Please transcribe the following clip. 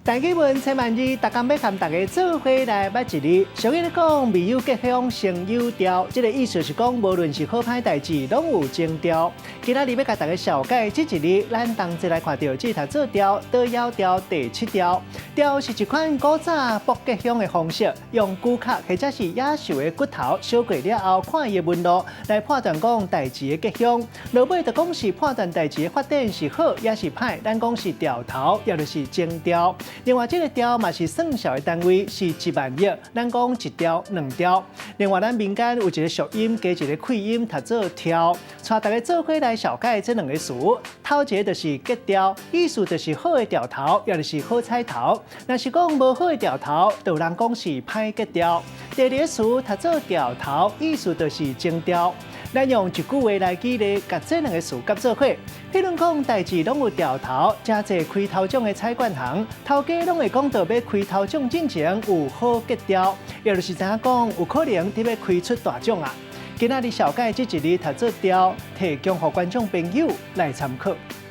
台語文千萬字，逐工欲佮大家做伙來捌一字。俗語咧講，未有吉凶先有兆，這个意思是講，無論是好歹代誌，攏有徵兆。今仔日欲共大家紹介這一字，咱同齊來看著這讀做兆，倒枵兆第七兆。兆是一款古早卜吉凶的方式，用龜殼或者是野獸的骨頭燒過了後，看伊的紋路來判斷講代誌的吉凶。落尾就講是判斷代誌的發展是好抑是歹，咱講是兆頭，抑就是徵兆。另外，這个兆嘛是算數的單位，是1萬億。咱講一兆、兩兆。另外，咱民間有一个俗音加一个氣音，讀做柱。帶大家做伙來紹介這兩个詞。頭一个就是吉兆，意思就是好的兆頭，抑就是好彩頭。若是講無好的兆頭，就有人講是歹吉兆。第二个詞讀做兆頭，意思就是徵兆。咱用一句話來舉例，共這兩个詞結做伙。譬如講，代誌攏有兆頭，誠濟開頭獎的彩券行，頭家攏會講著欲開頭獎進前有好吉兆，抑就是知影講有可能佇欲開出大獎啊。今仔日紹介這一字讀做兆，提供予觀眾朋友來參考。